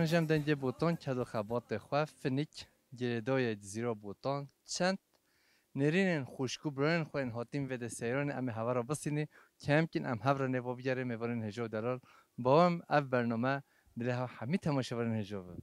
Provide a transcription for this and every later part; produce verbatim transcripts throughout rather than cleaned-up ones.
Jem dengê Botan, ked û xebatê xwe, finik, girêdayê Cizîra Botan, çend nêrînên xwişk û birayên xwe yên hatîn vê de seyranê em ê hevara bisînî, kemkîn em hev re nêva bigerê mêvanên hêja û delal. Bawem ev bername dilê hev hemî temaşevanên hêja be.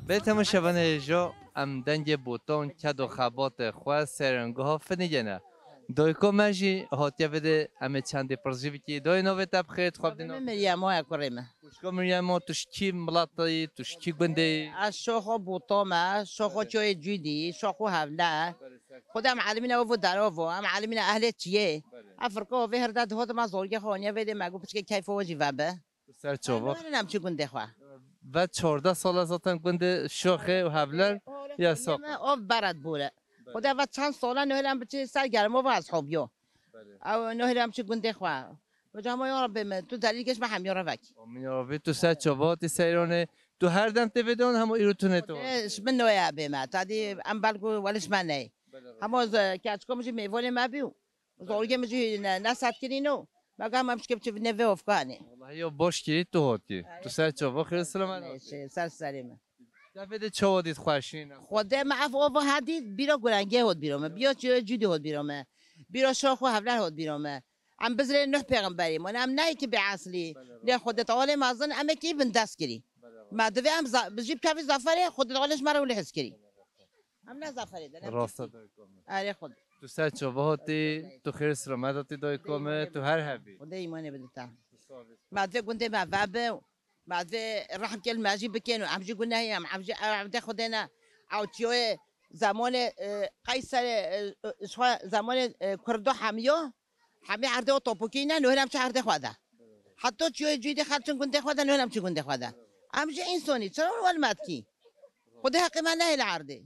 Bê temaşevanê hêja, em dengê Botan, ked û xebatê xwe seyrangeha Finigê ne. Dayika me jî hatiye vê de, em ê çendê pirsî bikî. Dayê, navê te bi xêr, dixwebitî Navê min nav? Meryem e, kurê me. Xwişka Meryem, tu ji kî miletê yî, tu ji kî gundê yî? Ez şoxo Botan me, şoxo Belê. Çoyê Cûdî, şoxo Hevle. Belê, ser. Xwedê em elimîne ovo derovo, em elimîne ehlê çiyê. Belê. Ev firqo vê hirde dihote me zorgê xwe aniye vê de me got piçkê keyfo we jî vebe. Tu ser çava. Em çi gundê xwe. Ve çardeh sala zaten gundê şoxê û Hevler ya sap. Ov berat bûre. Belê. Xwedê ve çend sala nihêle em biçî ser germo ve ez hobiyo. Belê. Ew nihêle em çi gundê xwe. Hocam ya Rabbê min, tu delîl geç me hemiya re vekî. Amin ya Rabbî, tu ser çava hatî seyranê. Tu her dem tê vê de an hema îro tune tu. Xwedê ji min noya bê me. Tadî em belku welî ji me ney. Belê, rast. Hema ze-, keçko min jî mêvanê me bî û zorgê min jî ne, ne set kirîno. Me got, "Hema em şikê biçin nê vê ofkanê." Wallahî ya baş kirî tu hatî. Evet. Tu ser çava xêr selamet hatî. Şey, ser serê me. Te vê de çawa dît xweşî ne? Xwedê me ev ova ha dît, bîra gurengê hot bîro me. Bîra çi-, Cûdî hot bîro me. Bîra şox û Hevler hot bîro me. Em bizrê Nuh pêxemberî, mane em nayê ki bê eslî. Belê, rast. Lê Xwedê Teala mezin em ê ki bin dest kirî. Belê, rast. Me divê em za-, bi jî bikevî zaferê, Xwedê Teala ji me re wile hez kirî. Em ne zaferê de, ne Rasta tiştî. Dayko me. Erê Xwedê. Tu ser çava hatî, tu xêr selamet hatî dayko me, tu her hebî. Xwedê îmanê bide te. Me divê gundê me vebe, me divê rehm kel me jî bikin û em jî gunehî em, em jî evdê Xwedê ne. Ew çiyoyê zemanê, e, Qeyserê, e, e, ji xwe zemanê, e, Kurdo hemiyo, hemî erdê o topukî ne, nuhêl em çi erdê xwe de. Heta çiyoyê Cûdî xelçin gundê xwe de, nuhêl em çi gundê xwe de. Em jî însonî, çira wel me dikî? Xwedê heqê me nehêle erdê.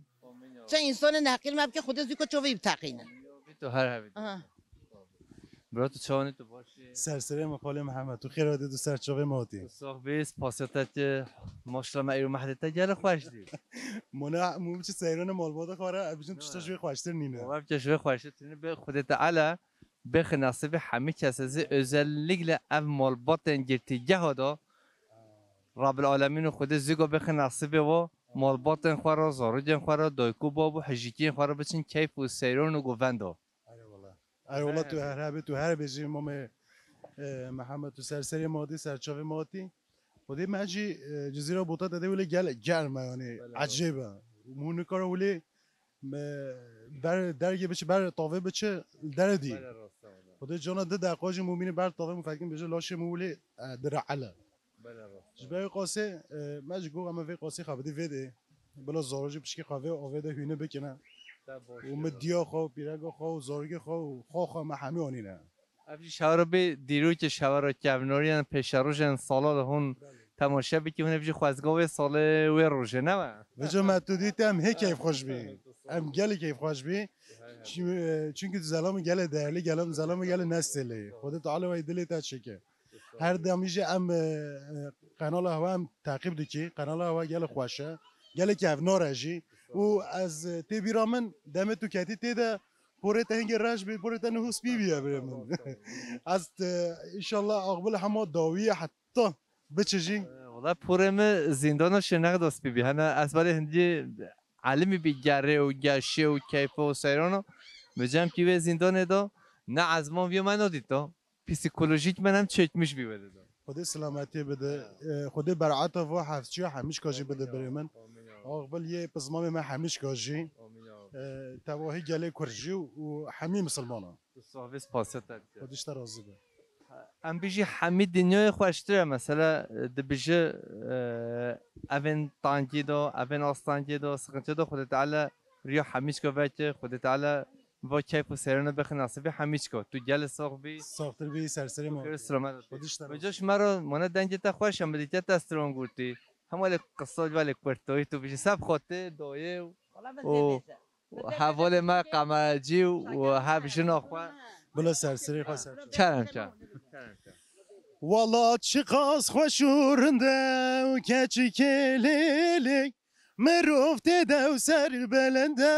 Çi însonê neheqî me bike, Xwedê zû ku çovî biteqîne. Tu her hevî. Aha. Bro, tu çawanî, tu baş î? Serserê me Xalê Mihemed, tu xêr hatî, tu ser çavê me hatî. Tu sax bî, spasiya te ki maşallah me îro mehdê te gelek xweş dî. Mona, mû biçi seyrane malbata xwe re, ez bijim tişta ji wê xweştir nîne. Wala bike ji wê xweştir nîne, bê Xwedê Teala bêxe nasîbê hemî kesê zî, özellikle ev malbatên girtîgeha da. Rabbil Alemîn û Xwedê zî go bêxe nasîbê wa, malbatên xwe re, zarokên xwe re, dayik û bab û hijîkiyên xwe re biçin keyf û seyran û govenda. Erê wala. Erê wala, tu her hebî, tu her bêjî mamê, e, Mihemed, tu ser serê me hatî, ser çavê me hatî. Xwedê me jî, e, Cizîra Bota te dê wile gel-, germ e, yanî Belê, ecêb e. Hûn nikare wile me ber, dergê biçi, ber tavê biçi, li dere dî. Belê, rast e wala. Xwedê cana di deqa jî mûmînî ber tavê mû fekin bêje laşê mû wile, e, direele. Belê, rast e. Ji ber wê qasê, e, me ji got em ê vê qasê xebitî vê de. Bila zarok jî pişkî xwe vê avê de hûne bikine. Te baş Û kir. Min diya xwe û pîrega xwe û zarokê xwe û xwe xwe me hemî anîne. Ev jî şewra bê dîrokê şewra kevnariyên pêşerojên sala li hûn Belê. Temaşe bikî, hûn ev jî xwezga wê salê wê rojê ne we? Vêca me tu dît em hê keyfxweş bî. Em gelî keyfxweş bî. Çi-, e, çunkî tu zelamî gelê değerli, gelam zelamî gelê nestêlê. Xwedê Teala wê dilê te çêke. Her demî jî em, e, e, qenala hewa em teqîb dikî. Qenala hewa gelek xweş e. Gelek kevnar e jî. Û ez, e, tê bîra min demê tu ketî tê de porê te hingê reş bî, porê te niho spî bîye birê min. Ez, e, înşallah aqbil hema dawî ye heta biçe jî. E, wala porê min zîndana Şirnex de spî bî. Hene ez belê hindî elimî bî gerê û geşê û keyfê û seyrana. Mi cem kî wê zîndanê de ne ezman viyo me nadît de. Psîkolojîk me hem çekmiş bî wê de. Xwedê selametiyê bide. Ya. E, Xwedê berata vo heftçiya hemîşka jî bide birê min. Amîn ya. Aqbil yê pizmamê me hemîşka jî. Amîn ya. E, tevahî gelê Kurd jî û hemî misilmana. Tu sax bî, spasiya te dike. Xwedê ji te razî be. Em bijî hemî dinyayê xweştir e. Mesela, e, dibijî, e, evên tangî do, evên astangî do, sıkıntı do, Xwedê Teala riya hemî çiko veke, Xwedê Teala va keyf û seyrana bixin nasibê hemî çiko. Tu gelê sox bî. Soxtir bî, serserê ma. Kir selamet. Xwedî ji te razî. Ji me re mane dengê te xweş e, min dîtiye te stron gurtî. Hema lê qisa, lê kurtoyî tu bijî seb xwe tê doyê û Wala min û zêde se. Hevalê me Qemercî û hev jina xwe. Bila serserê xwe ser. Kerem, kerem. Wala çiqas xweş û rind e û keçikê lêlê. Mirov tê de û ser bilind e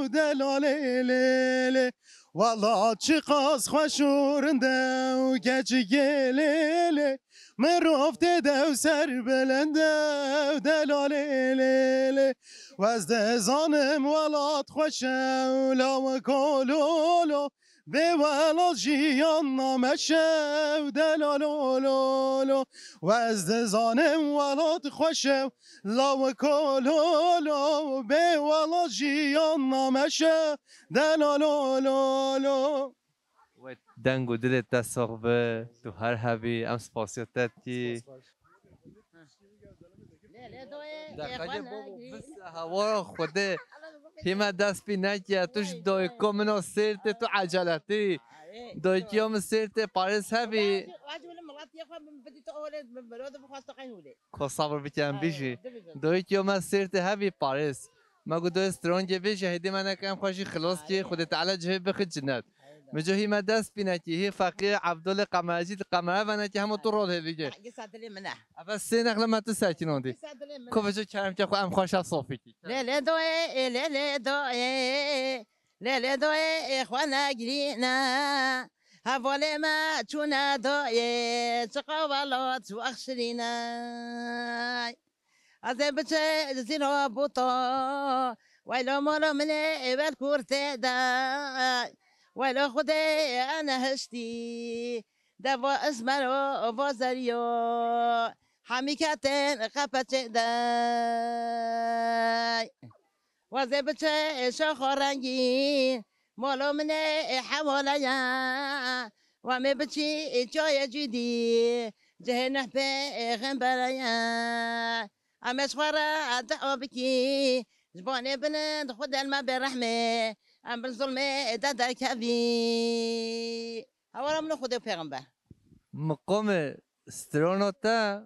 û delalê lêlê. Wala çiqas xweş û rind e û keçikê lêlê. Mirov tê de û ser bilind e û delalê lêlê. Wez dizanim welat xweş e û lawik o lolo. Bê welat jiyan nameş e û delalo lolo. Wez dizanim welat xweş e û lawik o lolo. Bê welat jiyan nameş e delalo lolo. Wê deng û dilê te sox be, tu her hebî, em spasiya te dikî. Deqekê babo, bis hewara Xwedê. Hî me dest pî nekiye, tu ji dayika min a sêr tê, tu eceletî. Dayikî ya min sêr tê, parêz hebî. Ka sabir bike em bijî. Dayikî ya me sêr tê hebî, parêz. Me got, doyê strongê bêje, hêdî me neke em xwe jî xilas kî, Xwedê Teala cihê bixi cinet. Mico hî me dest pînekî, hî feqîr Evdolê Qemercî di qemere venekî hema tu rol hêdî kê. Hegî sa dilê min e. Eve sê nexle me tu sekinandî. Hegî sa dilê min e. Ko vico kerem ke xwe em xweşa sofî kî. Lê lê doyê, ê lê lê doyê, lê lê doyê, ê xwe negirîne. Hevalê me çûne doyê, çiqa welat wext şirîne. Ez ê biçe zîna bûta, weylo mala min ê êwel kurtê de. Weylo Xwedê enehiştî, deva izmero va zeriyo, hemî ketin qepeçê de. Wezê biçe şaxa rengîn, mala min ê hewale ye. Wemê biçî çayê cîdî, cihê neh pê xembere ye. Em ê ji xwe re dua bikî, ji banê bilind Xwedê li me bê rehmê. Em bin zulmê de derkevî. Hewara min û Xwedê û pêxember. Miqamê strana te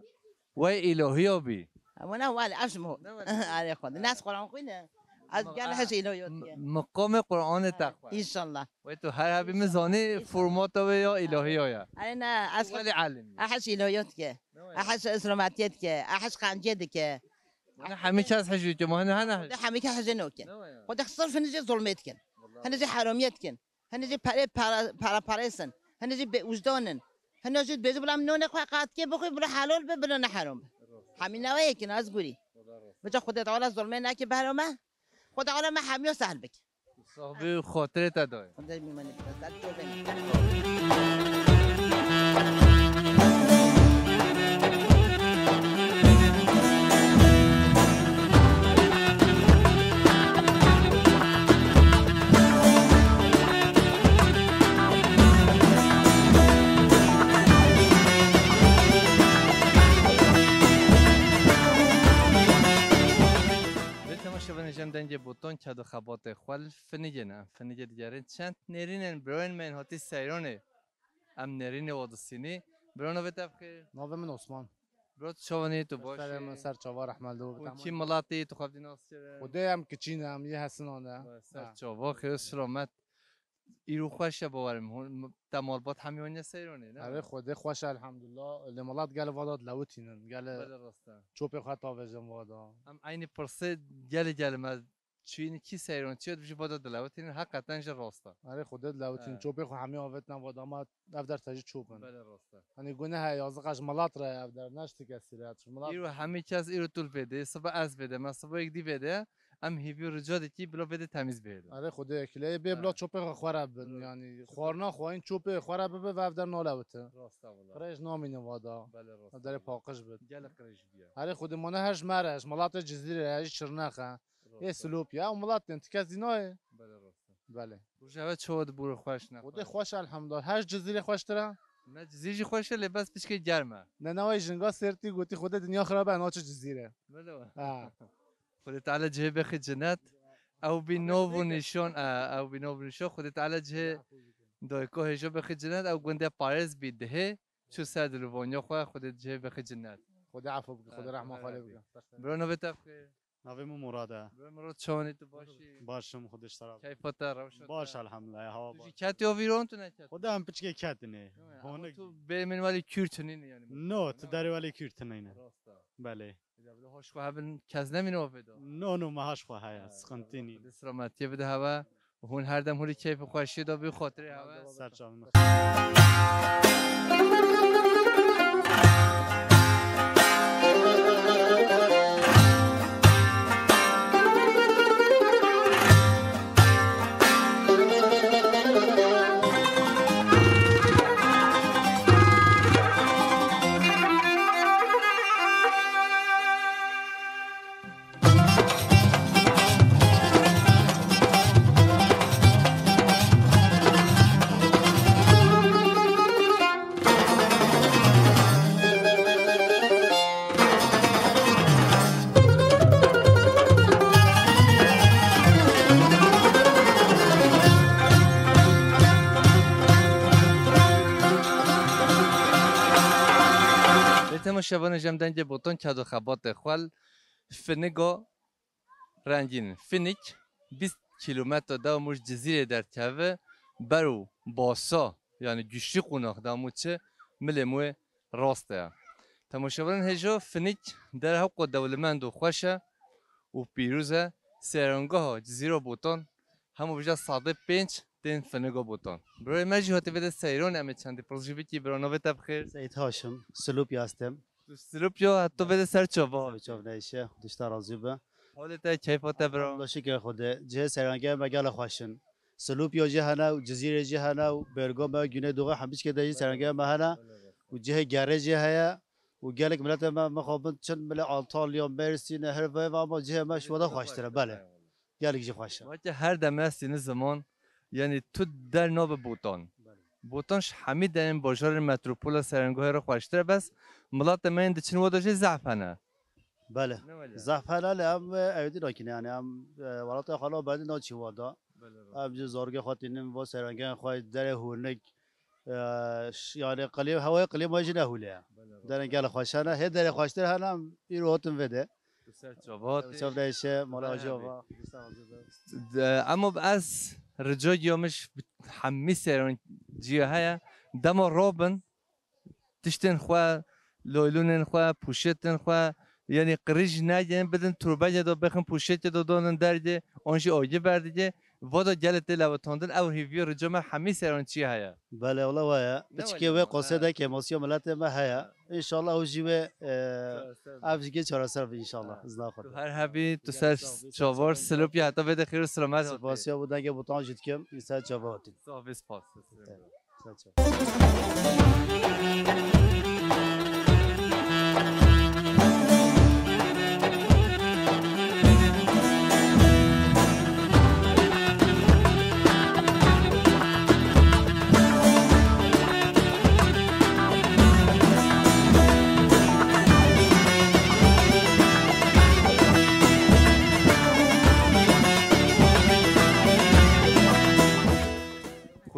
wey îlahiya bî. Wina wale, ev ji min. Ne wale. Arê Xwedê. Nas Quran xwîne. Ez gel hej îlahiya diye. Miqamê Quranê te xwe. Înşallah. Wey tu her hebî min zanî formata wê ya îlahiya ye. Arê ne, ez Welî alim. Ehej îlahiya dike. Ehej îslamatiye dike. Ehej qancê dike. Wina hemî kes hej dike, ma hene hene hej. Hemî kes hej noke. Xwedê sirf hinî jî zulmê dikin. Hinî jî heramiye dikin. Hinî jî perê para, para parêsin. Hinî jî bêwijdan in. Hinî jî dibêjin, bila min nonê xwe qatikê bixwî, bila helal be, bila ne heram be. Hemî newe yekî ne, ez gurî. Bica Xwedê Teala zulmê neke behra me. Xwedê Teala me hemiya sehl bike. Sax bî û xatirê te dayê. Xwedê mîmanê bike. Ser çavên. Lê temaşevanê, jem dengê botan ked û xebatê xwe li Finigê ne. Em Finigê digerin. Çend nêrînên birayên me yên hatî seyranê. Em nêrînê wa disînî. Bira navê te bi xêr? Navê min Osman. Bira tu çawanî, tu baş î? Serê min ser çava rehmet li we. Hûn çi miletî, tu xwe bi nas kirin? Xwedê em kiçî ne, em yê Hesinan ne. Ser çava, xêr û selamet. Îro xweş e bawerim. Hûn, te malbat hemî haniye seyranê, ne? Erê, Xwedê xweş e, elhamdulillah. Lê milet gel vada dilewitînin. Gel çopê xwe tavêjin vada. Em eynî pirsê gelê gelê me çûyîn kî seyran çi ye, dibêjî vada dilewitînin, heqeten jî rast e. Erê, Xwedê dilewitînin. Çopê xwe hemî avêtine vada me, ev der te jî çop in. Belê rast e. Hanî guneh e, yazîqa ji milet re ye ev der, ne ji ti kesî re ye. Îro hemî kes, îro tu li vê de, sibe ez vê de, me sibe yek dî vê de, em hîvî rica dikî bila vê de temîz bihêle. Erê, Xwedê yekî lê bê bila çopê xwe xwe re bibin, yanî xwarina xwe yên çopê xwe re bibe ve ev der nalewite. Rast e wela. Qirêj namîne vada. Belê rast e. Ev derê paqij bit. Gelek qirêj bûye. Erê, Xwedê mane her ji me re, ji miletê Cizîrê ye, ji Şirnex e. Ê Silopî ye, ew milet tên, ti kes dî nayê. Belê, rast e. Belê. Rojeve çawa dibûre xweş ne? Xwedê xweş, elhamdulillah. Her ji Cizîrê xweştir e. Me Cizîr jî xweş e, lê bes piçkê germ e. Nenewa jinga sêrtî gotî, Xwedê dinya xirab e, naçe Cizîre. Wele we. Ha. Xwedê Teala cihê bexî cennet. Ew bî nov û nîşan, e, ew bî nov û nîşan. Xwedê Teala cihê dayika hêja bexî cennet. Ew gundê parêz bî dihê. Çû ser dilûvaniya xwe, Xwedê cihê bexî cennet. Xwedê efo bike, Xwedê rehma xwe lê bike. Bro, navê te bixêr? Navê min Murad e. Bro, Murad, çawanî, tu baş î? Baş im, Xwedê ji te razî. Keyfa te, rewşa te? Baş, elhamdulillah, hewa baş. Tu jî ketî ovîron, tu neketî? Xwedê em piçkê ketine. Ama tu bê min welî kûr tunîne yani. No, tu derê welî kûr tunîne. Rast e. Belê. Ya, bila hoş xwe hebin, kes nemîne ovê de. No, no, me haş xwe heye, sıkıntı nîne. Xwedê selametiyê bide hewe. Hûn her dem hûn li keyf û xweşiyê de bin, xatirê hewe. Ser çavin. Lê temaşevanê, jem dengê Botan ked û xebatê xwe li Finigo rengîn. Finik bîst kîlometre dewa mû ji Cizîrê derdikeve, ber û basa, yani güçlü qonax da mû çi, milê mû rast e. Temaşevanên hêja, Finik der hewqa dewlemend û xweş e û pîroz e. Seyrangeha Cizîra Botan hemû bêje sedê pênc tên Finiga Botan. Birayê me jî hatiye vê de seyran, em ê çendî pirsgirêk bikî. Bira, navê te bixêr? Seyîd Haşim, Silûpya estim. Tu Silûpya, heta vê de ser çava hatî. Ser çav neyşe, Xwedê ji te razî be. Holê te, keyfa te bira? Elhamdülillah, şikir Xwedê. Cihê seyrangeha me gelek xweş in. Silûpya jî hene û Cizîrê jî hene û Bergama, Güneydoğu, hemî çikê de jî seyrangeha me hene û cihê gerê jî heye û gelek miletê me mixabin çin milê Antalya, Mersînê, her vê ve, ama cihê me ji we de xweştir e, belê. Gelek jî xweş e. Weke her dem ez tînim ziman, yani tu der nabe Botan. Belê. Botan ji hemî derên bajarên metropola seyrangeha re xweştir e, bes miletê me yên diçin we de jî zehf hene. Belê. Ne wele? Zehf hene, lê em, e, ewêdî nakîne, yani em, e, welatê xwe la berdî naçî we de. Belê, rast. Em jî zarokê xwe tînin, va seyrangehên xwe derê hûrnik, e, ş-, yani klî-, hewayê klîma jî nehûle ye. Belê, rast. Derên gelek xweş hene, hê derê xweştir hene, em îro hatin vê de. Tu ser çava hatî. Çav neyşe, mala ajî ava. De, ema ez rica giya min ji hemî seyran ciya heye, dema rabin, tiştên xwe, laylonên xwe, pûşetên xwe, yanî qirîj negin, bidin turbeyê de bixin, pûşetê de danin dergê, an jî agî berdikê. Va da gelê tê lewitandin, ew hêviya rica me hemî seran çi heye? Belê, wela waya. Ne piçkê wele wê qosê de kêmasiya miletê me heye. Înşallah ew jî wê, e, ev jî çareser be înşallah. Izna Xwedê. Tu her hebî, tu ser çavar, Silûpya heta vê de xêr û selamet hatî. Spasiya bo dengê Botan jî dikim, ser çava hatî. Sağ ol, spas.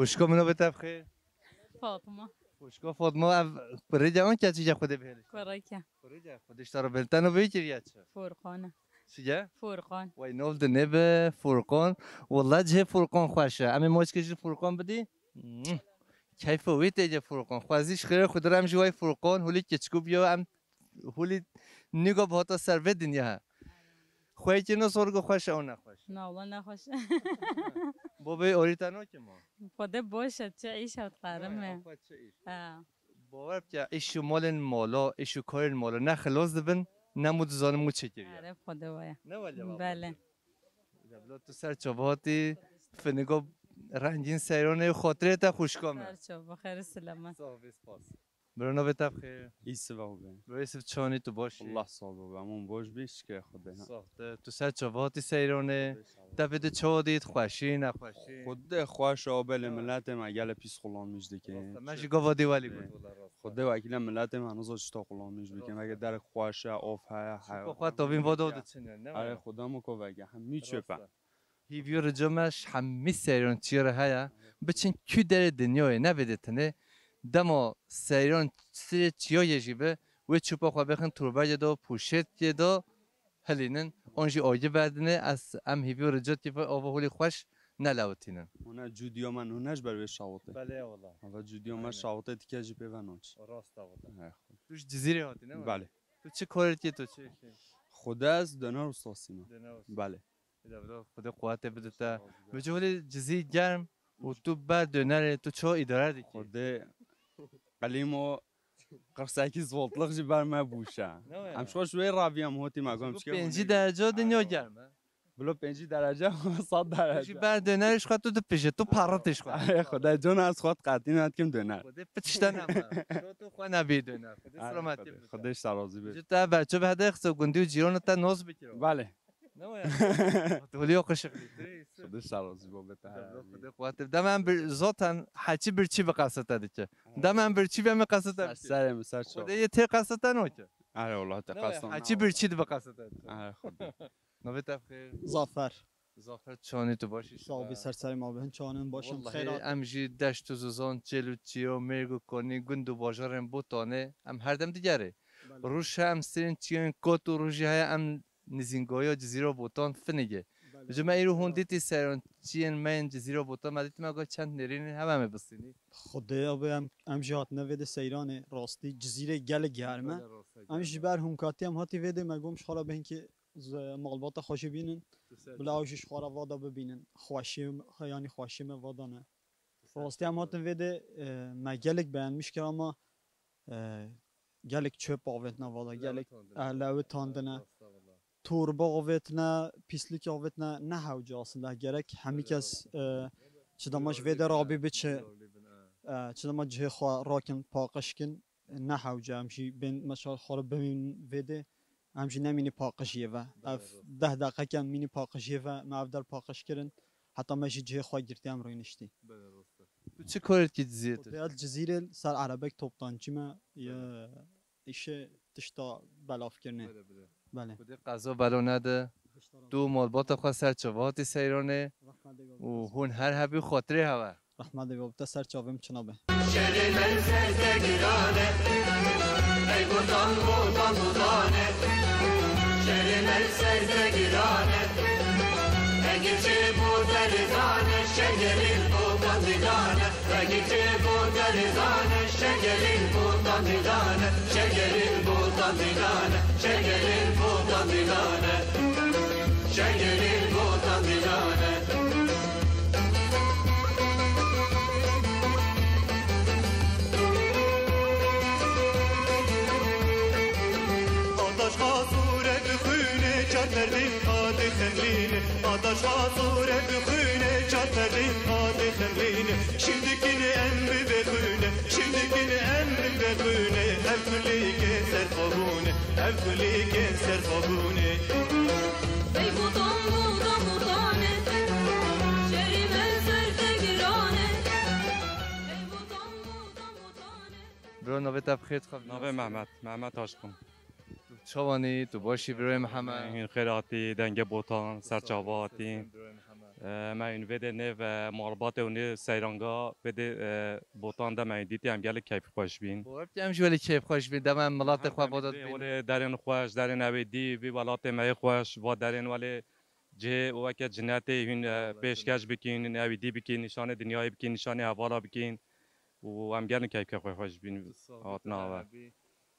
Xwişka min, navê te bixêr? Fatma. Xwişka Fatma, ev kurê de an keçî ye, Xwedê bihêle. Kurê ke. Kurê de, Xwedê ji te re bihêle. Te navê kiriye çi? Furqan e. Çi ye? Furqan. Wey, nav dinê be Furqan. Wela cihê Furqan xweş e. Em ê maçkê ji Furqan bidî. Keyfa wî tê de Furqan. Xwezî ji xêrê Xwedê re em ji wey Furqan, hûlî keçikû biyo, em hûlî nîga bi hata ser vê dinya he. Xweyekî ne zorgo xweş e, ew nexweş e. Na, wela nexweş e. Bo bê orî te nake ma? Xwedê boş e, çi îş e, dixerim e. Xwe çi îş? Ha. Bawer bike, îş û malên mala, îş û karên mala ne xilas dibin, ne mû dizanin mû çêkiriye. Erê, Xwedê waya. Ne wele baba. Belê. Ya bila tu ser çava hatî, finigo rengîn seyranê, xatirê te xwişka me. Ser çava, xêr û selamet. Sağ ol, spas. Bro, navê te bi xêr? Îsiv abi. Bro Îsiv, çawanî, tu baş î? Allah sağ ol abi, hemû baş bî, şikir Xwedê. Sax te. Tu ser çava hatî seyranê? Te vê de çawa dît? Xweşî, nexweşî? Xwedê xweş e abi, lê miletê me gelê pîs xulamîş dike. Rast e, me jî gava dî welî got, wela rast e. Xwedê wekîle miletê me niza çita xulamîş bike. Rast e. Mege derek xweş e, av heye, heya. Xwe tavîn vada diçin yani, ne? Erê, Xwedê me ko veke, hemî çöp e. Rast e. Hîvî û rica me ji hemî seyran çiya re heye, biçin kû derê dinyayê, ne vê de tenê. Dema seyran sirê çiyayê jî bi, wê çûpa xwe bêxin torbergê de, poşetê de hilînin, an jî agî berdinê, ez, em hîvî û rica tî vê ava holî xweş nelewitînin. Hûne cûdiya me nûne ji ber wê şawitê. Belê ya wela. Hava cûdiya me şawitê dike jî pê ve naçî. Rast e wela. He, xwe. Tu ji Cizîrê hatî, ne mi? Belê. Tu çi karê dikî, tu çi? Xwedê ez döner ustasî me. Döner usta. Belê. Bila, bila, Xwedê quwetê bide te. Sağ ol, bila. Bi cihê Cizîr germ û tu ber dönerê, tu çawa îdare dikî? Xwedê qelîmo qirsekî zvoltlik jî ber me bûşe. Ne ya? Em şoş wê ravî em hotî me gom çike. Pêncî derece dinya germ e. Bilo pêncî derece, sed derece. Jî ber dönerê ji xwe tu dipije, tu parritê ji xwe. Ay, Xwedê, cona ez xwe qetî nedikim döner. Xwedê pitişte nema. Şo tu xwe nebî döner. Xwedê selametî bide. Xwedê ji te razî be. Ji te berço be hede xso gundî û cîrona te noz bikiro. Belê. Ne o ya? Holiyo qişiqlî. Xwedê ji te razî be, be te. Xwedê quwetê. Dema em bir, zaten heçî birçî bi qesete dike. Dema em birçî be me qesete dike. Serê min ser çav. Xwedê yê tê qesete noke. Erê wela te qesete. Heçî birçî dibe qesete dike. Erê Xwedê. Navê te bi xêr? Zafer. Zafer, çawanî, tu baş î? Sağ ol, bi ser serê me, bi hin çawanî, baş im. Wellahî, xêrat. Em jî deşt û zozan, çêl û çiyo, mêrg û konî, gund û bajarên Botanê, em her dem digerê. Belê. Roj heye em sirên çiyên kot û rojî heye em nizîngoya Cizîra Botan finigê. Belê. Ji me îro hûn dîtî seyran çiyên me yên Cizîra Botan, me dîtî me got çend nêrînên hev em ê bistînî. Xwedê ya bi em, em jî hatine vê de seyranê, rastî Cizîrê gelek germ e. Belê, rastî. Em jî ji ber hûn katî em hatî vê de me gom ji xwe re bi hinkî malbata xwe jî bînin. Bila ew jî ji xwe re vada bibînin. Xweşiyê, yanî xweşiyê me vada ne. Rastî em hatin vê de, e, me gelek beğenmiş kir ama, e, gelek çöp avêtine vada, gelek lewitandine. Torba avêtine, pîslik avêtine, ne hewce aslında. Gerek hemî kes, e, çi dema ji vê de rabî biçe, e, çi dema cihê xwe rakin, paqij kin. Ne hewce em jî bên mesela xwe re bimînin vê de, em jî nemînî paqijiyê ve. Ev deh deqeke em mînî paqijiyê ve, me ev der paqij kirin, heta me jî cihê xwe girtî em rûniştî. Belê, rast e. Tu çi karê dikî Cizîrê tu? Xwedê ez Cizîrê li ser erebek toptancî me, ye, îşê tişta belav kirinê. Belê, belê. Belê. Xwedê qeza bela nede. Tu malbata xwe ser çava hatî seyranê û hûn her hebî xatirê hev e. Rehmet ê bab te ser çavê min çina be. Şerê me ser zegirane, ey botan, botan, botane. Şerê me ser zegirane, ey girçê bo derizane, şegerî botan didane. Ey girçê bo derizane, şegerî botan didane, şegerî botan didane, şegerî botan didane. Şegerî botan didane. Ataş xasûre dixwîne, çar perdên xwe dixemlîne. Ataş xasûre dixwîne, çar perdên xwe dixemlîne. Şimdikin em bi vexwîne, şimdikin em bi vexwîne. Ev kulîke ser xwe bûne, ev kulîke ser xwe bûne. Ey botan, botan, botane, şerî me ser te girane. Ey botan, botan, botane. Bro, navê te bi xêr, dixwazim. Navê Mehmet, Mehmet Aşkın. Tu çawanî, tu başî, bro Mehmet? Hûn xêr hatî, dengê Botan, ser çava hatî. Bro Mehmet. Ee, me hûn vê de nêv, e, malbatê û nê seyranga vê de, e, Botan de me hûn dîtî, em gelek keyfxweş bîn. Bawer bikî em jî welî keyfxweş bîn, dema em milatê xwe vada dibînin. Welê derên xweş, derên ewê dî, vî welatê me yê xweş, va derên welê cihê weke cinetê hûn, e, pêşkeş bikîn, hûn ewî dî bikîn, nîşanê dinyayê bikîn, nîşanê hevala bikîn. Û em gelin keyfke xwe xweş bîn hatina we.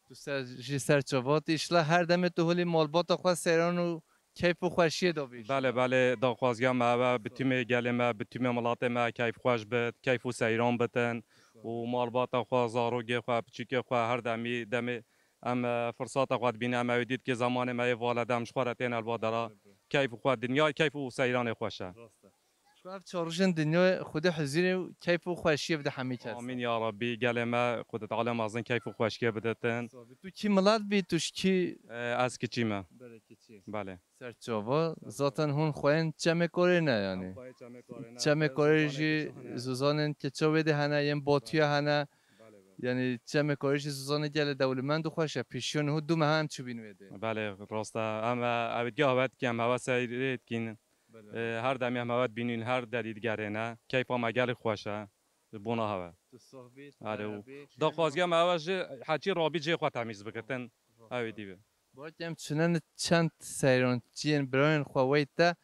Tu ser, jî ser çavat, îşla her demê tu holî malbata xwe seyran û keyf û xweşiyê de bî. Belê, belê, daxwaziya me ev e, bi tîmê gelê me, bi tîmê milatê me keyf xweş bit, keyf û seyran bitin û malbata xwe, zarokê xwe, piçûkê xwe her demî, demê em, e, firsata xwe dibîne, em ewê dît ki zemanê me yê valede em ji xwe re tên elbadera keyf xwe, dinya keyf û seyranê xweş e. Rast e. Ku ev çar rojên dinyayê Xwedê huzûrê û keyf û xweşiyê bide hemî kes. Amîn ya Rabbî. Gelê me Xwedê Teala mezin keyf û xweşiyê bidetin. Sağ ol. Tu kî milet bî, tu ji kî? Ee, ez kiçî me. Belê, kiçî. Belê. Ser çava. Zaten hûn xweyên çemê korê ne yani. Em xweyê çemê korê ne. Çemê korê jî zozanên keça wê de hene, yên botiya hene. Belê, belê. Yani çemê korê jî zozanê gelê dewlemend û xweş e. Pêşiyo niho du meha em çûbîn wê de. Belê, rast e. Em, e, ev dî awet ki em hewa seyrê dikîn. Belê. E, her demê em hewa dibînin, her derî digerêne. Keyfa me gelek xweş e. Bona hewa. Tu soh bî, tu Are û bî. Daxwaziya me ew e ji heçî rabî cihê xwe temîz bikitin. Ew ê dî be. Belkî em çûnene çend seyrançiyên birayên xwe wey te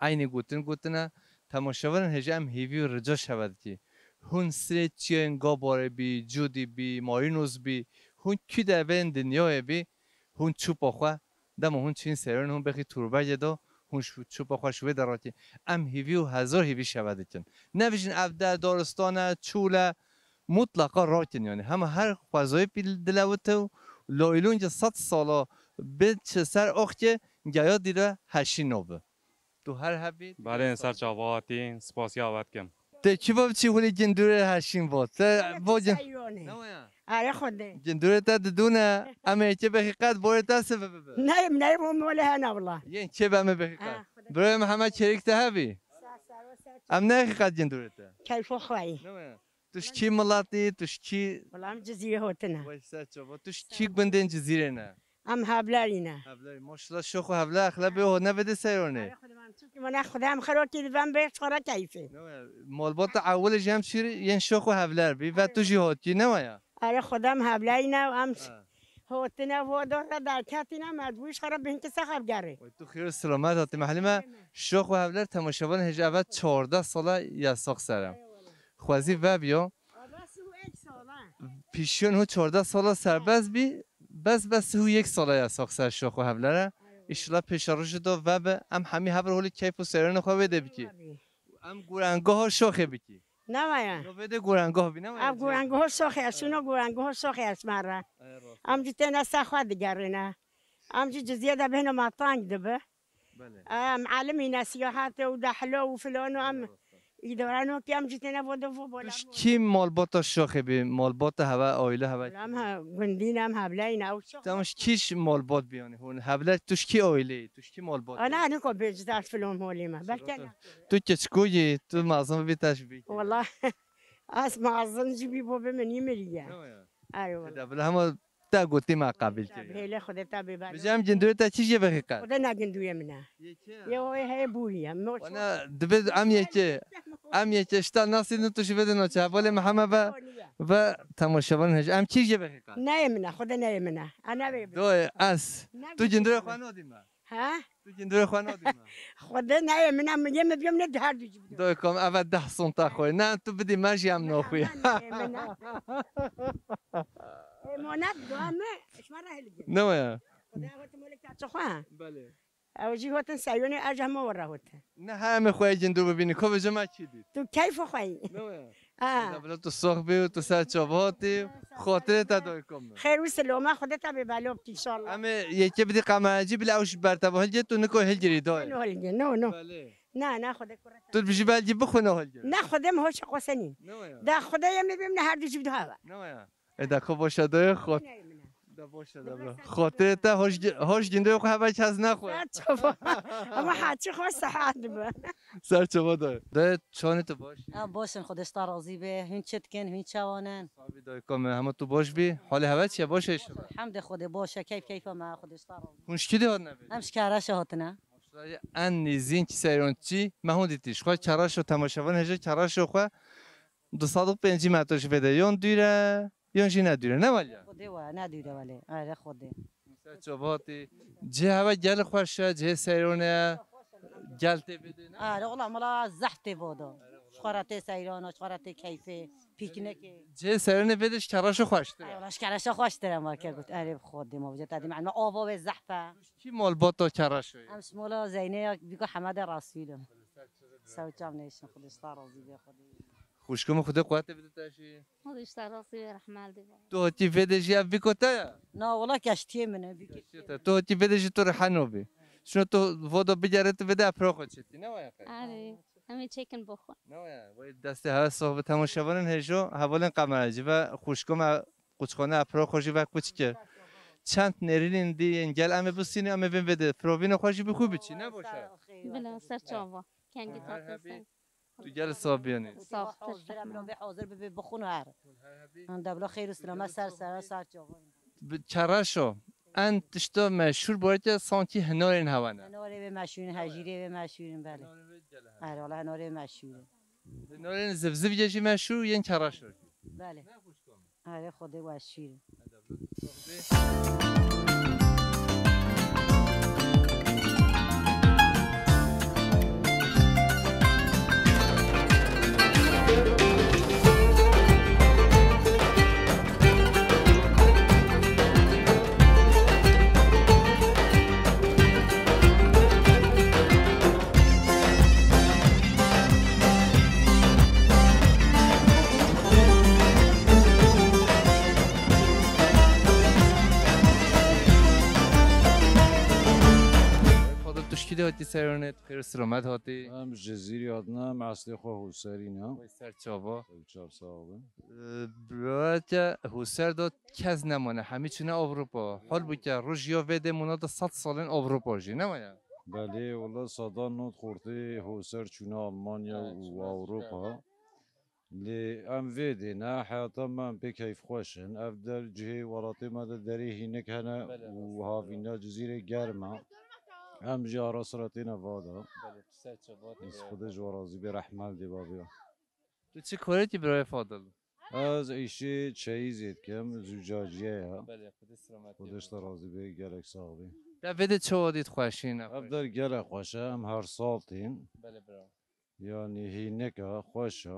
eynî gotin gotine, temaşevanên hêja em hêvî û rica şeve dikî. Hûn sirê çiyayên Gabarê bî, Cûdî bî, Marînos bî, hûn kû de bên dinyayê bî, hûn çûpa xwe, dema hûn çîn seyranê hûn bêxî tûrbegê de, hûn çûpa xwe ji wê de rakî. Em hêvî û hezar hêvî şeve dikin. Nebijin ev der daristan e, çûl e, mutlaqa rakin yani. Hema her xwezayê pîl dilewite û laylûnce sed sala bi çi ser axçe geya dîre heşî nabe. Tu her hebî. Belê, ser çava hatî, spasiya we dikim. Te çi va biçî holê gindûrê heşîn va? Te va gin- Seyone. Ne wa ya? Are Xwedê. Gindûrê te didûne, em ê çi bêxî qet borê te sibe bibe. Neyim, neyim, o mole hene wala. Yên çê be me bêxî qet. Ha, Xwedê. Birayê me heme çêrik te hebî. Sağ, sağ ol, sağ ol. Em ne xîqet gindûrê te. Keyfo xweyî. Ne wa ya? Tu ji kî miletî, tu ji kî? Wela em Cizîrê hotine. Wey ser çava. Tu ji kî gundên Cizîrê ne? Em Hevlerî ne. Hevlerî. Maşallah şox û Hevler exlebê ho ne vede seyronê. Ay, Xwedê, em Tirkî me ne, Xwedê em xerokî dibem bê çora keyfê. Ne wa ya? Malbata ewilê jî em çîrî yên şox û Hevler bî ve tu jî hotî ne wa ya? Are Xwedê em Hevlerî ne, em Ha. hotine, vodo re derketîne, me dû ji xwe re bihin ki se xev gerê. Wey tu xêr û selamet hatî mehlî me. Şox û Hevler temaşevan hêj eve çardeh sala yasax ser e. Xwezî vebiyo. Pîşiyon ho çardeh sala serbest bî, bes bes ho yek sala yasax ser şox û Hevlere. Îşillah pêşerojê do vebe, em hemî hev re holê keyf û seyranê xwe wê de bikî. Em gurengaha şoxê bikî. Ne wa ya? No vê de gurengoh bî, ne wa ya? Ev gurengoh şoxê, ez şûno gurengoh şoxê ez me re. Ay, rast. Em jî têne ser xwe digerîne. Em jî Cizîrê de bêhno me teng dibe. Belê. Em elimîne siyahetê û dehlo û filano em Rast. îdareno ki em jî têne vo de vo bola. Tu ji kî malbata şoxê bî? Malbata heve, aile heve? Em ha gundîne, em Hevleyîne, ew şox. Tamam, ji kî ji malbat bî yani? Hûn Hevler, tu ji kî aileyî? Tu ji kî malbat bî? Ana, niko bêjî ez filon holî me. Belke ne. Tu keçikû yî, tu mezin bî te ji bî. Wala, ez mezin jî bî bo bi min îmiriye. Ne wa ya? Erê wala. Te bila hema te gotî me qebîl kir. Bihêle Xwedê te bê bela. Bi cem gindûyê te çi jê vexî qet? Xwedê ne gindûyê min e. Yê kê? Yê o heye bûriye. Wana dibe em yekê. Em yekê şta nasî tu ji vê de naçe. Hevalê me heme ve, ve temaşevan hej. Em çi jê vexî qet? Neyê min e, Xwedê neyê min e. Ana vê. Doyê ez. Tu gindûyê xwe nadî me. Ha? Tu gindûrê xwe nadî me. Xwedê neyê min e, min yê min biyom ne di her du jî bidom. Doy kom eve deh sonta xwe. Ne tu bidî me jî em noxuye. Neyê min e. Emanet dua me, şima re hilgir. Ne wa ya? Xwedê hotin molek ta çi xwe? Belê. Ew jî hotin seyonê, ez hema we re hotin. Ne heme xwe gindûr bibînî, ko vêje me çi dît? Tu keyf xwe yî. Ne wa ya? Ha. Bila tu sox bî û tu ser çava hatî, xotirê te doy kom. Xêr û siloma Xwedê te bê belo bikî, inşallah. Em ê yekê bidî qemerecî, bila ew ji ber te ve hilgê, tu niko hilgirî doy. No hilgê, no, no. Belê. Na, na, Xwedê kurre te. Tu bijî belkî bixwe no hilgê. Na, Xwedê min hoş qosenîn. Ne wa ya? Da Xwedê yê min bim ne her du jî bi du hava. Ne wa ya? Ê, da ko boşa doyê xot. Neyê min e. Da boşa da bro. Xotirê te hoş gi-, hoş gindê xo hebe kes nexwe. Ser çava. Ama haçî xo sehat bi. Ser çava da. Da çanê tu baş? Ha, boş in, Xwedê ji te razî be. Hûn çi dikin, hûn çawan in? Sabî dayka me, hema tu baş bî. Halê heve çi ye, baş e inşallah? Hemdê Xwedê, boş e, keyf keyfa me, Xwedê ji te razî be. Hûn ji kî de hatine vê? Em ji Kereşa hatine. Maşallah, en nêzîn ki seyron çi, me hûn dîtî. Ji xwe Kereşo temaşevan hêje Kereşo xwe du sed û pêncî metro ji vê de yon dûr e, yon jî ne dûr e. Ne waliye? Xwedê we, ne dûr e welê. Erê Xwedê. Ser çava hatî. Cihê heve gel xweş e, cihê seyrone ye. Gel tê vê de ne? Erê, wala mala zehf tê vodo. Ji xwe re tê seyrana, ji xwe re tê keyfê, pîknikê. Cihê seyrone vê de ji Kereşo xweştir e. Erê, wala ji Kereşo xweştir e, ma ke got. Erê Xwedê, ma vêje te dî me ava wê zehf e. Kî malbata Kereşo ye? Em ji mala Zeyne ya bîka Hemedê Resûl im. Sew çav nêşin, Xwedê ji te razî be, Xwedê. Xwişko min, Xwedê quwetê bide te jî. Xwedê ji te razî be, rehmel de be. Tu hatî vê de jî ev bîko te ye? Na, wala keştiyê min e, bîkê. Keştiyê te. Tu hatî vê de jî tu rehe nabî. Şino tu vodo bigere tu vê de epro xwe çêtî, ne waya qey? Erê. Em ê çêkin bo xwe. Ne waya, wê destê hewe sox bi temaşevanên hêjo, hevalên qemeracî ve xwişko me quçxane epro xwe jî ve kuç kir. Çend nêrînên dî yên gel em ê bisînî, em ê vên vê de provîna xwe jî bi xwe biçî, ne boş e? Bila ser çava. Kengî Her tatilse. Hebî tu gel sabiyanî. Sağ ol, Hazır, teşekkür ederim. Hazır bibe bixwin her. Her hebî. Debla xêr û selamet ser sera ser çava. Bi kereşo. En tişta meşhur boyete sanki hinarên hewa ne. Hinarê wê meşhûrin, hejîrê wê meşhûrin, belê. Hinarê wê gel hewa. Her wala hinarê wê meşhûrin. Hinarên zivziv ye jî meşhûr yên kereşo jî. Belê. Ne xwişka min. Erê Xwedê weşîrin. Fadil, tu ji kî de hatî seyranê, tu xêr û selamet hatî? Em ji Cizîrê hatine, em eslê xwe Hûserî ne. Wê ser çava. Ew çav sax be. Ee, Birayeke Hûser de kes nemane, hemî çûne Ewropa. Halbûke roj ya vê dê mûna de sed salên Ewropa jî, ne waya? Belê, wela sedan nod xortê Hûser çûne Almanya û Ewropa. Lê em vê dê ne, heyata me em pê keyfxweş in. Ev der cihê welatê me de derê hînik hene û havîna Cizîrê germ e. Em jî ara sira têne va de. Belê, tu ser çava tê. Xwedê ji we razî bê, rehmet dê babiya. Tu çi korekî birayê Fadil? Ez îşê çeyîzê dikim, zûcaciyê ye. Belê, Xwedê selamet Xwedê ji te razî bê, gelek sax bê. Te vê de çawa dît xweşî ne? Ev der gelek xweş e, em her sal tên. Belê bira. Yanî hînik e, xweş e.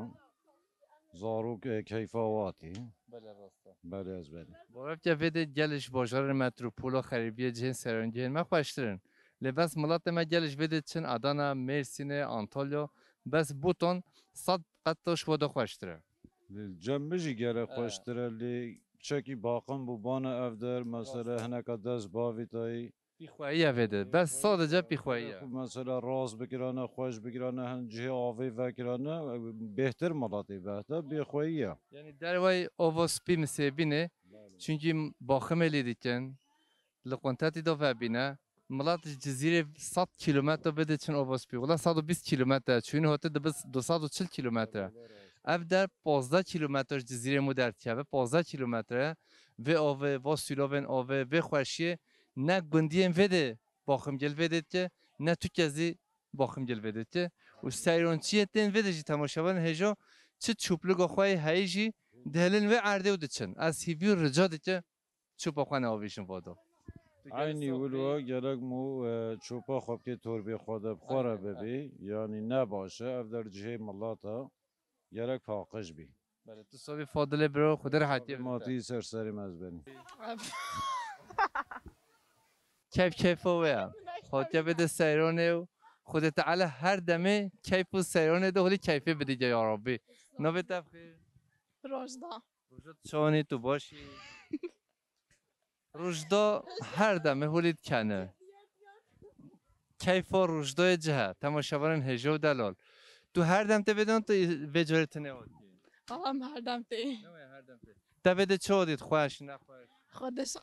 Zarok, e, keyfa watî. Belê, rast e. Belê, ez belê. Bawer ke vê de gelê ji bajarên metropola xerîbiyê cihên serengehên me xweştir in. Lê bes miletê me gelê ji vê de çin Adana, Mêrsînê, Antalya, bes Buton sed qet taş wa de xweştir e. Cem min jî gelek xweştir e, lê çekî baqin bû bana ev der, mesela hineka dest bavî tayî. Pîxweyî ye vê de. Bes sadece pîxweyî ye. Mesela rast bikirane, xweş bikirane, hin cihê avê vekirane, bêhtir miletê behte, bêxweyî ye. Yanî derwey ava spî misêbînê, çunkî baximê lê dikin, li quntetî de vebîne, milet ji Cizîrê sed kîlometre bê diçin ava spî. Wela sed û bîst kîlometre, çûyîn hotê dibe du sed û çil kîlometre. Ev der pazdeh kîlometre ji Cizîrê mû derdikeve, pazdeh kîlometre. Vê avê, va sûlovên avê, vê xweşiyê ne gundiyên vê de baximgel vê de dike, ne tu kezî baximgel vê de dike. Û seyrançiyê tên vê de jî temaşevanên hêja çi çûpliga xwe yê heyî jî dihêlin vê erdê û diçin. Ez hîvî û rica dike çûpa xwe neavêjin vado. Eynî wilo gerek mû, e, çûpa xwe bikê torbê xwe de bi xwe re bibî. Yanî ne baş e. Ev der cihê milet e. Gerek paqij bî. Belê, tu sabî Fadilê biro, Xwedê rehetiyê bide. Matî ser serê me ez benî. Keyf keyfa wê ye. Xwatiye bide seyranê û Xwedê Teala her demê keyf û seyranê de holî keyfê bidige ya Rabbî. Navê te bi xêr? Rojda. Rojda, tu çawanî, tu baş î? Rojda her demê holî dikene. Keyfa Rojdayê cih e. Temaşevanên hêja û delal. Tu her dem tê vê de, tu vê carê tune hatî? Tamam, her dem tê. Ne waya her dem tê. Te vê de çawa dît, xweş, nexweş? Xwe de şi-,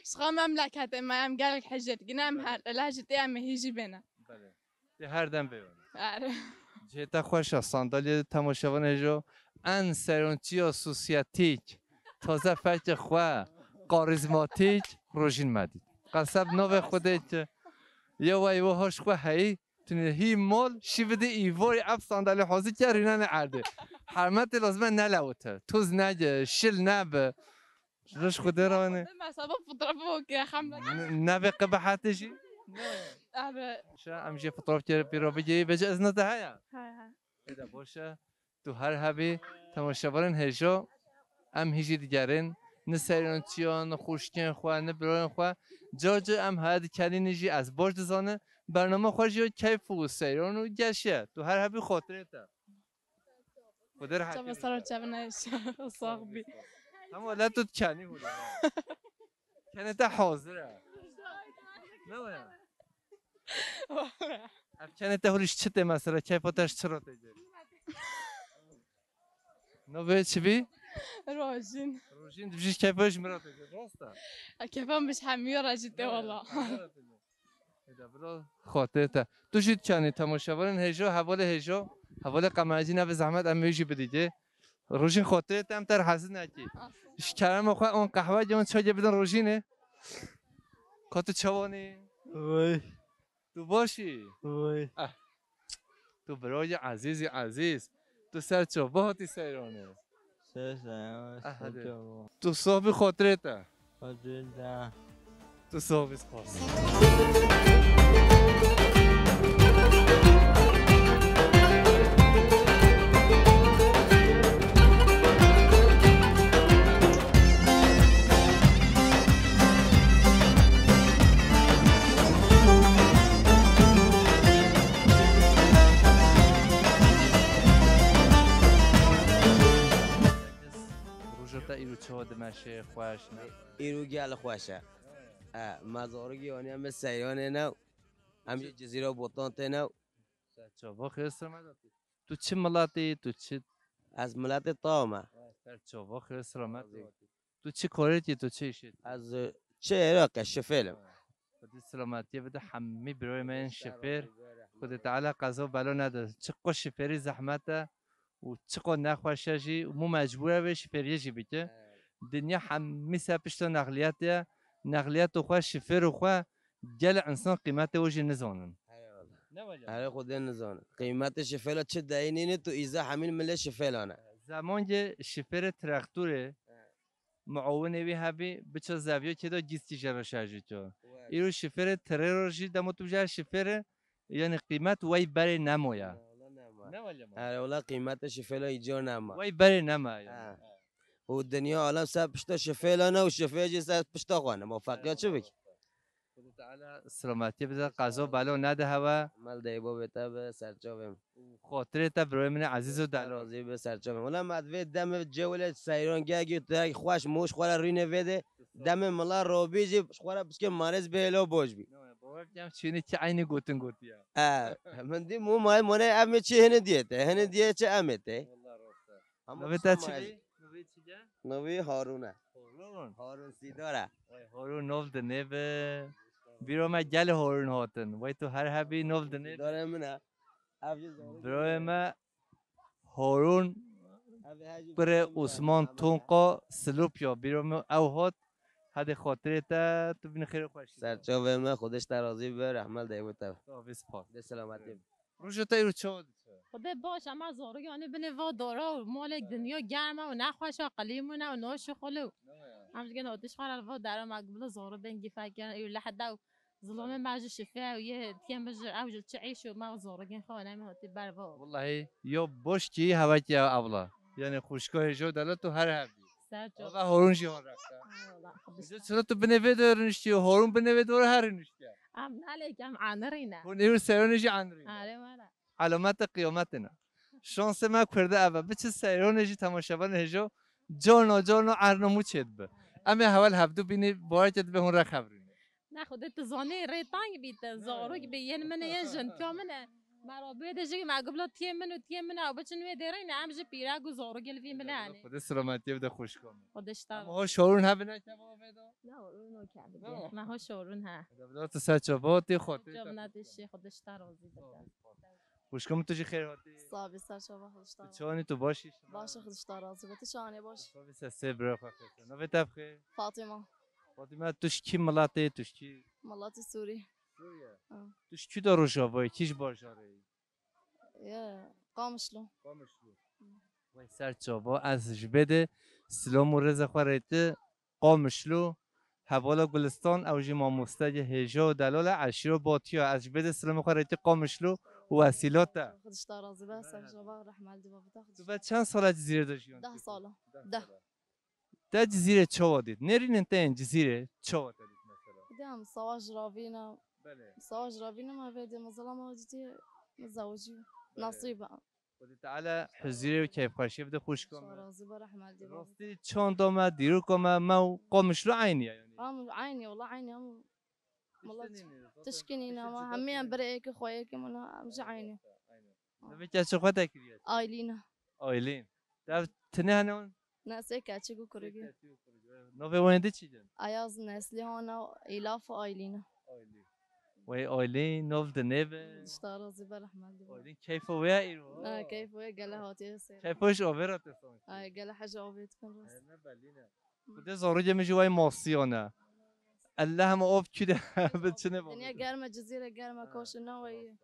şixa memleketê me, em gelek hicê dikin, em her, li hicê tê em ê hîjî bêne. Belê. Tê her dem vê were. Her. Cihê te xweş e, sandalyê temaşevan hêjo. En seronçiya sosyetîk, taze fekê xwe, karizmatîk, Rojîn me dît. Qeseb navê Xwedê ki, ye wey we hoş xwe heyî, tu ne hî mol, şî bidî îvarî ev sandalye hazir ke rînanê erdê. Hermetê lazim e nelewite. Toz nege, şil nebe. Ji xwe dê ranê. Mesela fotoğrafı bak ya, hamle. Ne, ne ve qebahatê jî? Abi. Şa, em jê fotoğraf kere pêro bigeyî, bêje ezna te heye? He, he. Êde boş e. Tu her hebî, temaşevanên hêjo, em hîjî digerin. Ne seyrançiyan, ne xwişkên xwe, ne birayên xwe. Carca em heye dikenîn jî ez baş dizanim. Bername xwe jî keyf û seyran û geş e. Tu her hebî xotirê te. Xwedê rehetî bide. Çava sero çavine sax bî. Hema le tu dikenî hûrê. Kenê te hazir e. Ne waya? Ev kenê te hûrî ji çi tê mesela? Keyfa te ji çi re tê? Navê çi bî? Rojîn. Rojîn, dibijî keyfa ji min re tê. Rast e? E, keyfa min ji hemî re jî tê wala. Hêda bira, xatirê te. Tu jî dikanî temaşevanên hêjo, hevalê hêjo, hevalê qemercî nebe zehmet em wê jî bidîgê. Rojîn xatirê te em ter hezin nekî. Ji kerema xwe on qehwegê on çayê bidin Rojînê. Ka tu çawanî? Vay. Tu baş î? Vay. Eh. Tu birayê ezîzî ezîz. Tu ser çava hatî seyranê. Ser çava, ah, ser hadi. Çava. Tu sohbî xatirê te. Xatirê te. Tu sohbî spas. Roja te îro çawa dimeşe, xweş ne? Îro gel xweş e. E, me zarokî aniye me seyranê ne. Em jî Cizîra Botan têne. Ser çava, xêr selamet. Tu çi miletî, tu çi? Ez miletê Tawa me. Ser çava, xêr selamet. Tu çi karê dikî, tu çi îşê dikî? Ez, e, çi Iraqê, şifêr im. Xwedê selametiyê bide hemî birayê me yên şifêr. Xwedê Teala qeza bela nede. Çiqo şifêrî zehmet e û çiqo nexweş e jî, mû mecbûr e vê şifêriyê jî bike. Dinya hemî ser pişta nexliyatê ye. Nexliyatê xwe, şifêrê xwe gelê insan qîmetê wê jî nizanin. Eyvallah. Ne wele? Erê Xwedê nizanin. Qîmetê şifêla çi deyî nîne, tu îza hemîn milê şifêla ne. Zemangê şifêrê trextûrê, muawinê wî hebî, biçe zeviyokê de gîskî jê re şerjî to. Wek. Îro şifêrê tirêro jî demo tu bijî şifêrê, yanî qîmet wey berê nemo ya. Wala nema. Ne wele ma? Erê wala qîmetê şifêla îcar nema. Wey berê nema yanî. Ha. Û dinya alem ser pişta şifêla ne û şifê jî ser pişta xwe ne. Ma ferqiya çi bik? Xwedê Teala selametiyê bide, qeza belo nede hewe. Mal deybo bê te bi serçavê min. Û xatirê te birayê min ê ezîz û delal. Razî bi serçavê min. Wela me divê demê cewile seyran gel gî tu xweş moş xwe re rînê vê de. Demê mila robî jî xwe re piskê marêz bê hêlo boş bî. Ne, bawer kem çînî ki eynî gotin gotiya. E, min dî mû may mone em ê çi hini diyê te. Hini diyê çi em ê te. Wala rast e. Ama navê te çi bî? Navê çi ye? Navê Harun e. Harun. Harun Sîdar e. Vay, Harun nov dinê bi. Bîro me gelê Harun hatin. Vay tu her hebî nov dinê bi. Sîdarê min e. Ev jî zarokê min e. Birayê me Harun kurê Osman Tonqa Silopya. Bîro me ew hat. Hadi xatirê te tu bînî xêr û xweşî. Serçavê me, Xwedê ji te razî be, rehmet deybo te. Sağ ol, spas. De selametî. Roja te îro çawa diçe? Xwedê baş, ema zarok yanî binê va dara û malek dinya germ e û nexweş e, qilîmûn e û naşixulî û. Em ji gel hatiş xwe re li va dera me bila zarok bên gî fekirin, îro lehde û zilomê me ji şifê û yê tiyê min ji ew ji çi îş û me zarokên xwe ne me hatî ber va. Wellahî, yo boş kî hevekî ya abla. Yanî xwişka hêjo dela tu her hebî. Ser çava. Ava horûn jî hon rexte. Ay, wala, xwedî. Çira tu binê vê de rûniştî, horûn binê vê de her rûniştî. Em nalêk em anirîne. Hûn êwir seyranê jî anirîne. Erê wala. Elameta qiyametê ne. Şansê me Kurdê ev e. Biçi seyranê jî temaşevanê hêjo carna carna erna mû çêdibe. Em ê heval hevdu bînî barekê dibe hûn rexevrîne. Ne xwedê tu zanî rê teng bî te, zarok bî, yên min e, yên jinka min e. Me rabê de jî me got bila tiyê min û tiyê min ew biçin wê derê ne, em ji pîrek û zarokê li vî min e. Xwedê selametiyê bide xwişka min. Xwedê ji te razî. Ama ho şorûn hebine keva vê de? Ne, o no kevin. Ne. Me ho şorûn he. Devlet tu ser çava tê xwe. Çavna tê şê, Xwedê ji te razî bide. Xwişka min tu jî xêr hatî. Sağ bî, ser çava Xwedê ji te razî. Tu çawanî tu baş î? Baş e, Xwedê ji te razî be. Tu çawanî baş? Sesê bira xwe xêr. Navê te bi xêr? Fatima. Fatima, tu ji kî miletê, tu ji kî? Miletê Sûrî. Sûriye. Ha. Tu ji kî de Rojavayê, kî ji bajarê yî? Ya, Qamişlo. Qamişlo. Vay ser çava, ez ji bê de silam û rêza xwe rêti Qamişlo, hevala Gulistan, ew jî mamoste ye hêja û delal e, eşîra Batiya. Ez ji bê de silamê xwe rêti Qamişlo û esîla te. Xwedê ji te razî be, ser çava, rehmet li bavê te. Tu be çend sala Cizîrê de jiyan? Deh sala. Deh. Te Cizîrê çawa dît? Nêrînên te yên Cizîrê çawa te dît mesela? Diyam, savaş ravîna. Belê. Savaş ravîna me vê de, mezela me dîtî, me zewicî. Belê. Nasîb e. Xwedê Teala huzîrê û keyfxweşiyê bide xwişka me. Razî be, rehmet li bavê te. Rastî çanda me, dîroka me, me û Qamişlo eynî ye yanî. Em eynî, wela eynî em. Wala tiştê nîne, tiştê nîne, ama hemî em birê êkê xwe yekê min, em jî eynî. Navê keçê xwe te kiriye? Aylîna. Aylîn. Dev tine hene hûn? Ne, sê keçik û kurigî. Sê keçik û kurigî. Navê wan di çi din? Ayaz, Neslîhan, Îlaf û Aylîna. Aylîn. Wey Aylîn, nav di nêve. Dişta razî be, rehmet di be. Aylîn, keyfa wê ya îro? Ha, keyfa wê gele hatiye sê. Keyfa ji avê re te sanki. Ay, gele hece avê dikin rast. Ay, ne belî ne. Ku de zarokê min jî wey masiyane. Elle hema av kû de bi çine. Dinya germe, Cizîre germe, koşe ne weyî.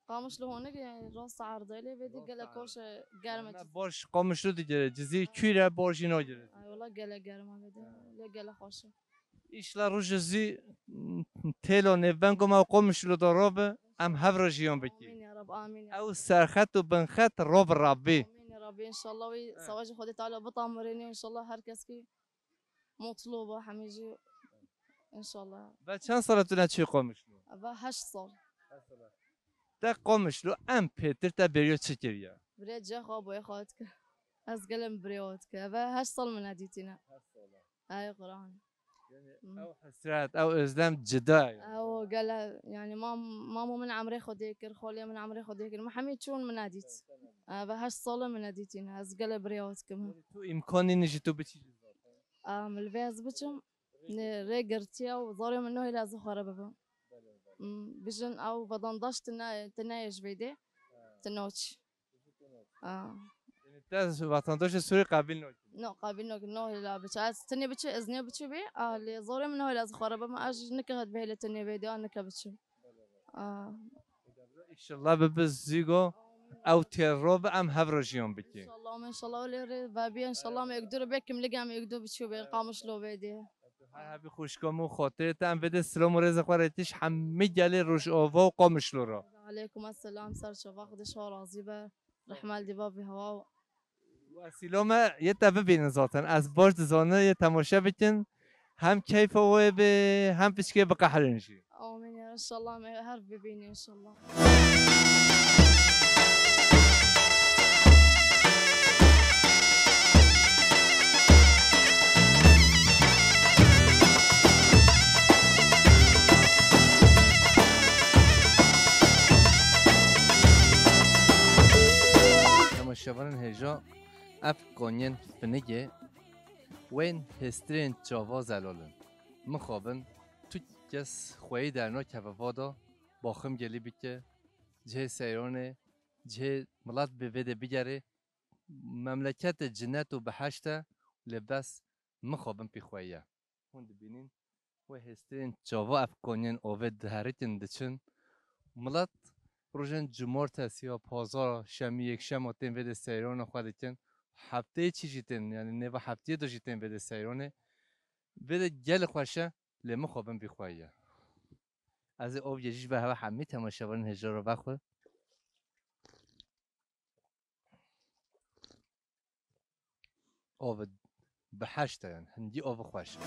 Qamişlo honik, e, rast erdê lê vê dî gele koşe germe. Baş Qamişlo digere, Cizîr kû re baş jî nagere. Ay wala gele germe vê dî. Lê gele xweş e. Îşla roje zî, m, têlo nêvbengo me Qamişlo de rabe, em hev re jiyan bikî. Amîn ya Rab, amîn ya Rab. Ew serxet û binxet rabe Rabbî. Amîn ya Rabbî, înşallah wî sewacê Xwedê Teala bitamurêne, înşallah her kes kî mutlu be hemî jî. Înşallah. Ve çend sal e tu ne çûyî Qamişlo? Ve heşt sal. Heşt sal. Te Qamişlo em pêtir te bêriya çi kiriye? Birê cê xwe boyê xwe dike. Ez gelê min birê xwe dike. Ve heşt sal min nedîtîne. Heşt sal. Ay Quran. Yani ew hesret, ew özlem cida ye. Ew gele, yani mam-, mamo min emrê xwe dê kir, xolê min emrê xwe dê kir. Min hemî çûn min nedît. Ve heşt sal min nedîtîne. Ez gelê birê xwe dikim. Yani tu îmkanî nî ji tu biçî. Em, li vê ez biçim, ne, rê girtiye û zarê min nahêle ez xwe re bibim. Hmm, bijin ew vatandaş tine, tine ye ji vê dê. Tinoç. Ha. Yani te vatandaşê Sûrî qebîl nakî? No, qebîl nakî, nahêle biçe. Ez tinê biçe, ez nê biçe bê, a, lê zarê min nahêle ez xwe re bibim. Ez ji nike hat bihêle tinê vê dê, a, nike biçim. A. Înşallah bibe zîgo ew têro be em hev re jiyan bikî. Înşallah, înşallah lê rê vebî, înşallah me yekdu re bê kimlik em yekdu biçû bê, Qamişlo vê dê. Her hebî xwişka min û xatirê te em vê dê silam û rêzê xwe re tîş hemî gelê Rojava û Qamişlo re. Aleykum esselam, ser çava Xwedê ji we razî be. Rehmel dî bavê hewa. Wesîlo me yê te bibînin zaten. Ez baş dizanim yê temaşe bikin. Hem keyfa wê bê, hem piçkê biqehirin jî. Amîn ya, înşallah me her bibînin înşallah. Temaşevanên hêja, ev konyên Finigê wên hêstirên çava zelal in. Mixabin tu kes xweyî dernakeve vada baxim gelî bike, cihê seyranê, cihê milet bi vê de bigerê, memleketê cinet û biheşt e, lê bes mixabin pî xweyî ye. Hûn dibînin, wê hêstirên çava ev konyên avê diherikin diçin. Milet rojên cumartesiya, pazara, şemî, yekşema tên vê de seyrana xwe dikin. Hefteyê çî jî tên, yani nêva heftiyê de jî tên vê de seyranê. Vê de gelê xweş e, lê mixabin pî xweyî ye. Ez ê av yê jî ji ber hev hemî temaşevanên hêja re vexwe. Av biheşt e, yani hindî av xweş e.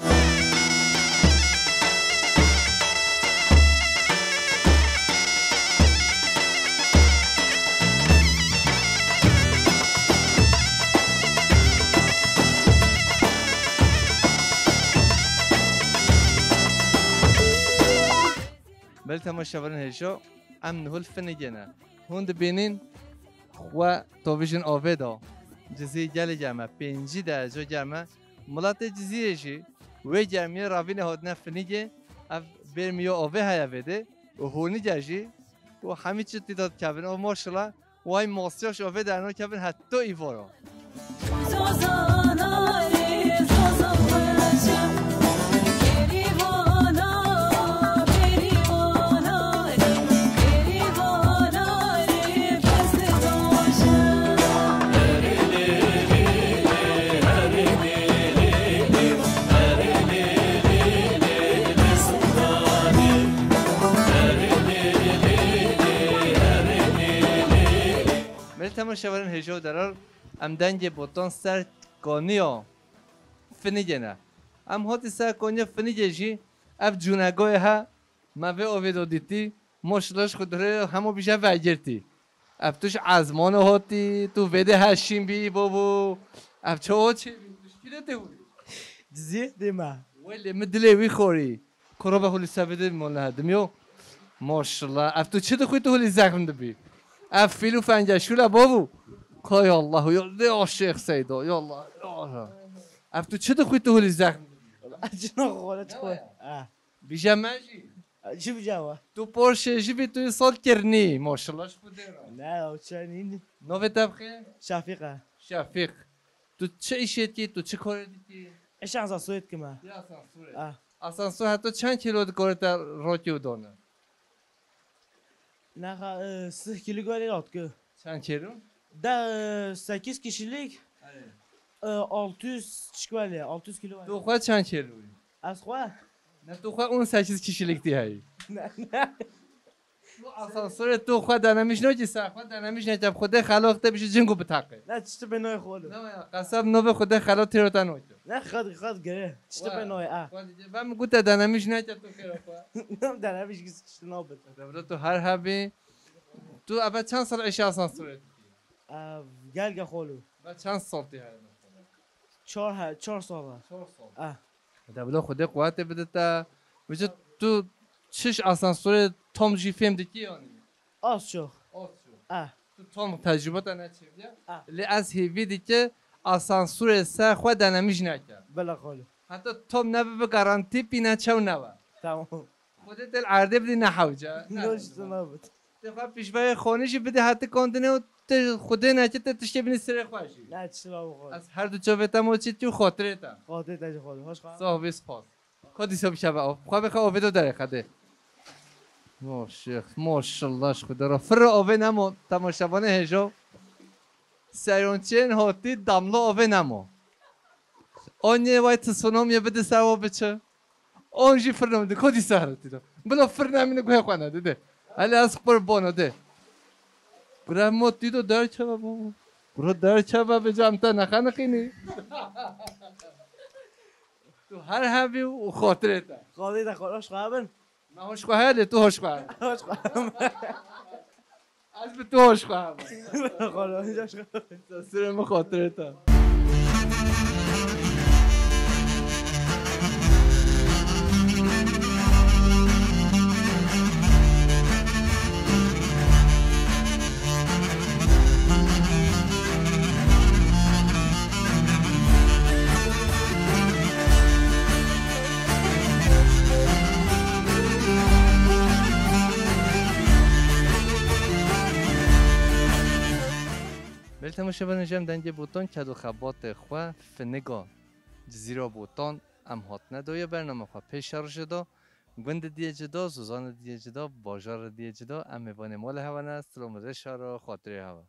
Belê temaşevanên hêja, em niha li Finigê ne. Hûn dibînin xwe tavîjin avê de. Cizîr gelê germ e, pêncî derece germ e. Miletê Cizîrê jî wê germiyê re vînê hatine Finigê, ev bêrmiya avê heye vê de û hûnî de jî û hemî çi tî de dikevin. Ev maşallah, way masiya ji avê dernakevin heta îvara. Belê temaşevanên hêja û delal, em dengê botan ser kaniya Finigê ne. Em hatî ser kaniya Finigê jî, ev cûnegoyê he, me vê avê de dîtî, maşallah ji xwe dirê hema bîje vegirtî. Ev tu ji ezmana hatî, tu vê de heşîn bî, babo. Ev çawa çêbî, tu ji kî de tê hûrî? Cizî dê me. Welê min dilê wî xorî. Kuro be hulî sevê de mol nehedim yo. Maşallah. Ev tu çi dixwî tu hulî zexm dibî? Ev fîl û fenge şûle bavû. Kay Allah. Ya, de ya Şêx Seydo. Ya Allah. Ya Allah. Ev tu çi dixwî tu hulî zexm dibî? Acına xore çi xwe. Ah. Bije me jî. Çi bije wa? Tu por şêjî bî tu sal kirnî. Maşallah ji xwe dê ra. Ne, o çenî. Novê te bixê? Şefîq e. Şefîq. Tu çi îşê dikî? Tu çi karê dikî? Îşa asansûrê dikim e. Ya asansûrê. Ah. Asansûr heta çend kîlo dikare te rokî û dane? Nexa, e, sih kîlo gorê rotku. Çend kîlo? De, e, sekiz kişilik, e, altı yüz çik wele, altı yüz kilo wele. Tu xwe çend kîlo yî? Ez xwe? Ne tu xwe on sekiz kişilik tî heyî. Ne, ne. Tu asansûrê tu xwe denemîş nokî ser xwe denemîş neke bi xwedê xelo te bişî cing û bitaqê. Ne, tiştî pê nayê xolo. Ne ya, qesab navê xwedê xelo têro te nokî. Ne, xad, xad gire. Tiştî pê nayê, a. Xwe dî, ben min gute denemîş neke tu xêra xwe. Ne, denemîş gis tiştî nabit. Devre tu her hebî. Tu eve çend sal îşê asansûrê dikî? Ev, gel ge xolo. Ve çend sal tî heye? Çar he, çar sal e. Çar sal. Ah. De bila Xwedê quwetê bide te. Vêca tu çiş asansûrê tam jî fêm dikî yanî? Az çok. Az çok. Ah. Tu tam tecrübe te neçêbiye. Ah. Lê ez hêvî dike asansûrê ser xwe denemîş neke. Bila xalo. Heta tam nebibe garantî pîne çew nebe. Tamam. Xwedê te li erdê bidî ne hewce. Ne Noş hewce. Nabit. Te xwe pîşvayê xonî jî bidî heti kantînê û te Xwedê neke te tiştê bînî sirê xwe jî. Ne, tiştî nabit xalo. Ez her du çavê te moçî tî û xatirê te. Xatirê te jî xalo. Hoş xalo. Sağ ol, spas. Ka dîsa bikeve av. Xwe bêxe avê de derê xedê. Maşex, maşallah ji Xwedê re. Firre avê nemo, temaşevanê hêjo. Seronçên hatî damla avê nemo. Onye vay tsunamiye bide ser o biçe. On jî firne min dikotî ser tî de. Bila firne min guhê xwe ne dide. Hele ez qurban o de. Gure mo tî do der çava bo. Gure der çava be cam te nexeniqînî. Tu her hebî û xatirê te. Xatirê te xwe hoş xwe bin. Me hoş xwe heye lê tu hoş xwe. Hoş xwe. Ez bi tu hoş xwe heme. Xalo, hoş xwe. Sirê min xatirê te. Belê temaşevanên ji em dengê Botan ked û xebatê xwe finiga Cizîra Botan em hatine doye bername xwe pêşerojê da. Gundê diyê cida, zozanê diyê cida, bajarê diyê cida, em mêvanê malê hewa ne, silam û rêşa re, xatirê hewa.